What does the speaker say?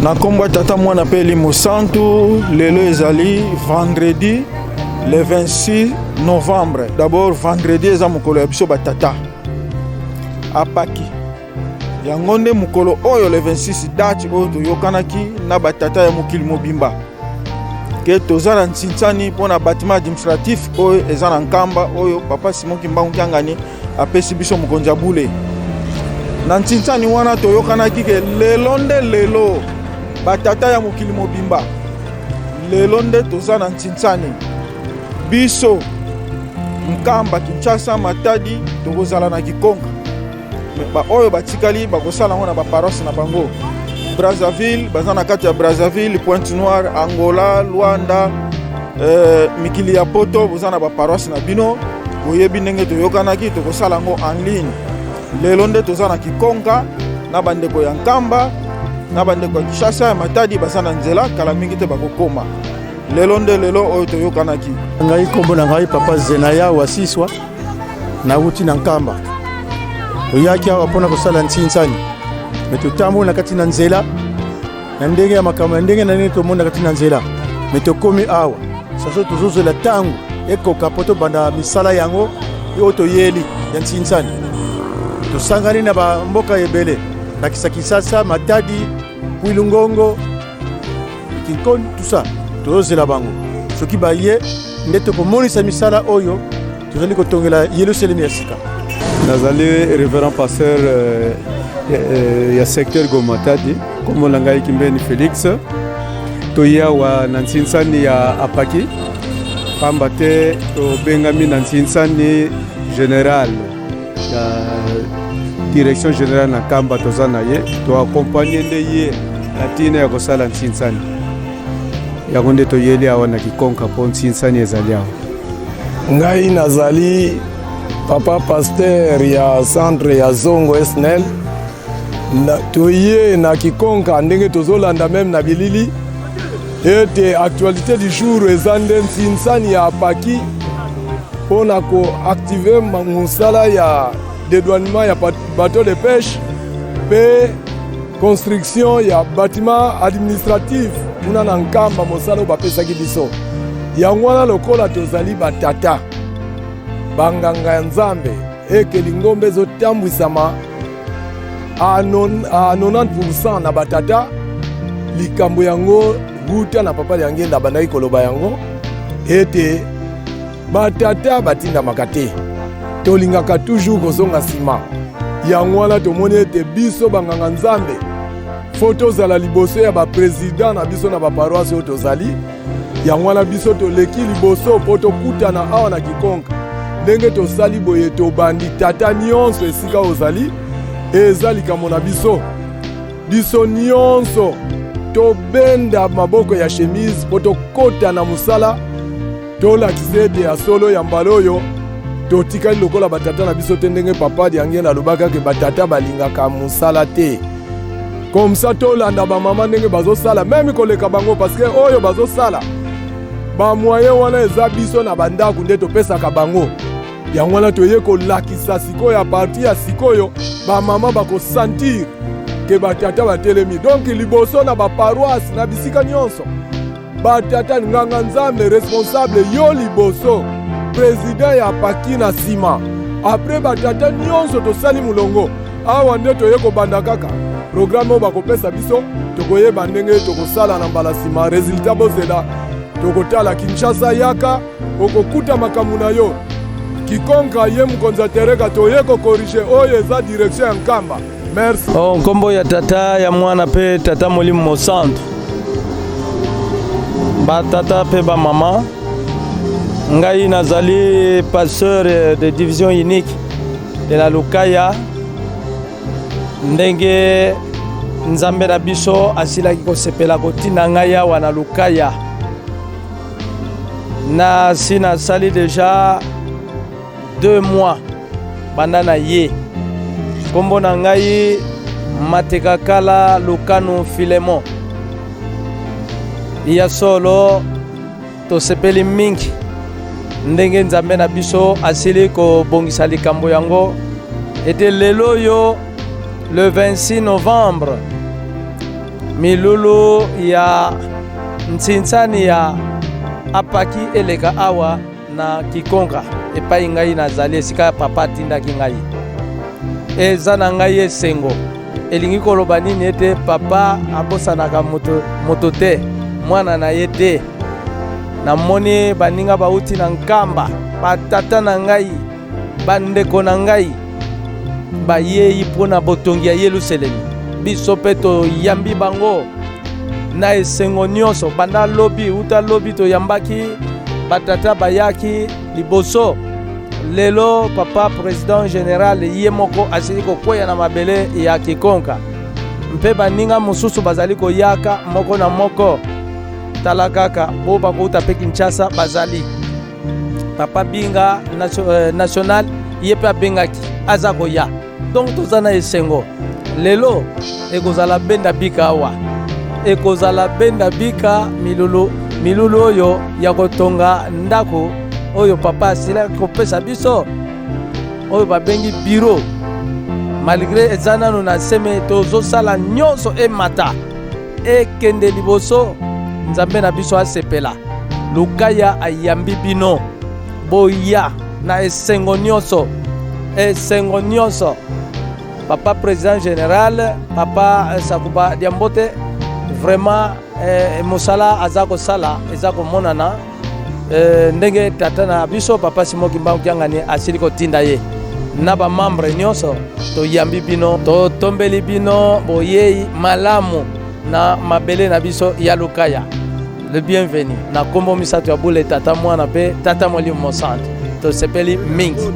Na nkombo ya Tata, Mwana mpe Elimo Santu, lelo ezali vendredi le 26 novembre. D'abord, vendredi eza mokolo ya biso batata apaki. Yango nde mokolo oyo, le 26, date oyo toyokanaki na batata ya mokili mobimba ke toza na ntsinsani mpo na bâtiment administratif oyo eza na Nkamba, oyo Papa Simon Kimbangu Kiangani apesi biso, mokonzi ya bule. Na ntsinsani wana toyokanaki ke lelo nde lelo, batata ya mokili mobimba, lelo nde toza na ntsinsani. Biso Nkamba, Kinshasa, Matadi, tokozala na Kikonka. Baoyo batikali bakosala yango na baparoisse na bango. Brazzaville, baza na kati ya Brazzaville, Pointe Noire, Angola, Luanda, mikili ya Poto, boza na baparoisse na bino. Boyebi ndenge toyokanaki, tokosala yango en ligne. Lelo nde toza na Kikonka na bandeko ya Nkamba, na bandeko ya Kinshasa, ya Matadi baza na nzela, kala mingi te bakokoma. Lelo nde lelo oyo toyokanaki. Ngai, nkombo na ngai Papa Zenaya Wasiswa, nawuti na Nkamba. Toyaki awa mpona kosala ntsinsani, me totamboli na kati na nzela na ndenge ya makambo ya ndenge na ndenge tomoni na kati na nzela, me tokomi awa. Saso tozozela ntango ekoka mpo tobanda misala yango oyo toyeli ya ntsinsani. Tosangani na bamboka ebele, nakisa Kisasa, Matadi, Kwilu-Ngongo, Kinkoni, tout ça. Tozozela bango, soki baye nde tokomonisa misala oyo tozali kotongela Yelusalemi ya sika. Nazali révérend pasteur ya secteur Gomatadi. Kombo na ngai Kimbeni Félix. Toyi awa na ntsinsani ya apaki pamba te tobengami na ntsinsani général ya direction générale na Nkamba. Toza na ye, toaccompagner nde ye na ntina ya kosala ntsinsani. Yango nde toyeli awa na Kikonka, mpo ntsinsani ezali awa. Ngai nazali papa pasteur ya centre ya Zongo Snel. Toye na Kikonka ndenge tozolanda meme na bilili ete actualité du jour eza nde nsinsani ya apaki mpona koactiver mosala ya dédouanement ya bateau de pêche mpe construction ya bâtiment administratif kuna na Nkamba. Mosala oyo bapesaki biso yango wana, lokola tozali batata banganga ya Nzambe, eke lingomba ezotambwisama a 90% na batata. Likambo yango wuta na Papa Liangenda, abandaki koloba yango ete batata batindamaka te, tolingaka toujours kozonga nsima. Yango wana tomoni ete biso banganga Nzambe fo tozala liboso ya baprésident na biso na baparoisse oyo tozali. Yango wana biso toleki liboso mpo tokutana awa na Kikonka. Ndenge tosali boye, tobandi tata nyonso esika ozali, eza likambo na biso. Biso nyonso tobenda maboko ya chemise mpo tokɔta na mosala, tolakisa ete ya solo, ya mbala oyo totikali lokola batata na biso te. Ndenge Papa Diangene alobaka ke batata balingaka mosala te, comme ça tolanda bamama ndenge bazosala, même koleka bango, parce que oyo bazosala bamoyen wana eza biso na bandako nde topesaka bango. Yango wana toye kolakisa sikoyo, à partir ya sikoyo bamama bakosentir ke batata batelemi. Donc liboso na baparoisse, na bisika nyonso, batata, nganga Nzambe responsable yo liboso, président ya paki na nsima, après batata nyonso tosali molongo. Awa nde toye kobanda kaka programme oyo bakopesa biso, tokoyeba ndenge tokosala na mbala nsima. Résultat bozela, tokotala. Kinshasa, yaka, okokuta makambo na yo. Kikonka ye mokonzi ya tereka, toye kocorriger oyo eza direction ya Nkamba. Merci. Oh, nkombo ya Tata, ya Mwana mpe Tata Molimo Mosantu. Batata mpe bamama, ngai nazali pasteur de division unique de la Lukaya. Ndenge Nzambe na biso asilaki kosepela kotinda ngai awa na Lukaya, na si nasali déjà 2 mois banda na ye. Nkombo na ngai Matekakala Lukanu Filemon. Ya solo, tosepeli mingi ndenge Nzambe na biso asili kobongisa likambo yango ete lelo oyo, le 26 novembre. Milulu ya ntsinsani ya apaki eleka awa na Kikonka epai ngai nazali, esika papa atindaki ngai. Eza na ngai esengo. Elingi koloba nini? Ete papa abosanaka moto, moto te, mwana na ye te. Namoni baninga bauti na Nkamba, batata na ngai, bandeko na ngai bayei mpo na botongi ya Yelusalemi. Biso mpe toyambi bango na esengo nyonso. Banda lobi, uta lobi toyambaki batata bayaki liboso. Lelo papa president general ye moko asili kokweya na mabele ya Kikonka, mpe baninga mosusu bazali koyaka moko na moko. Tala kaka bo bakouta mpe Kinshasa bazali. Papa Binga national ye mpe abengaki aza koya. Donc toza na esengo. Lelo ekozala benda bika awa, ekozala benda bika milulu, milulu oyo ya kotonga ndako oyo papa asilaki kopesa biso, oyo babengi bureau. Malgre eza nanu na seme, tozosala nyonso emata ekende liboso. Nzambe na biso asepela. Lukaya ayambi bino, boya na esengo nyonso, esengo nyonso. Papa président général, papa Sakuba Diambote, vraiment mosala aza kosala eza komonana ndenge tata na biso papa Simon Kimbangu Kiangani asili kotinda ye na bamembre nyonso. Toyambi bino, totombeli bino boyei malamu na mabele na biso ya Lukaya. Le bienvenu na kombo misato ya bule, Tata, Mwana mpe Tata Molimo Mosantu. Tosepeli mingi.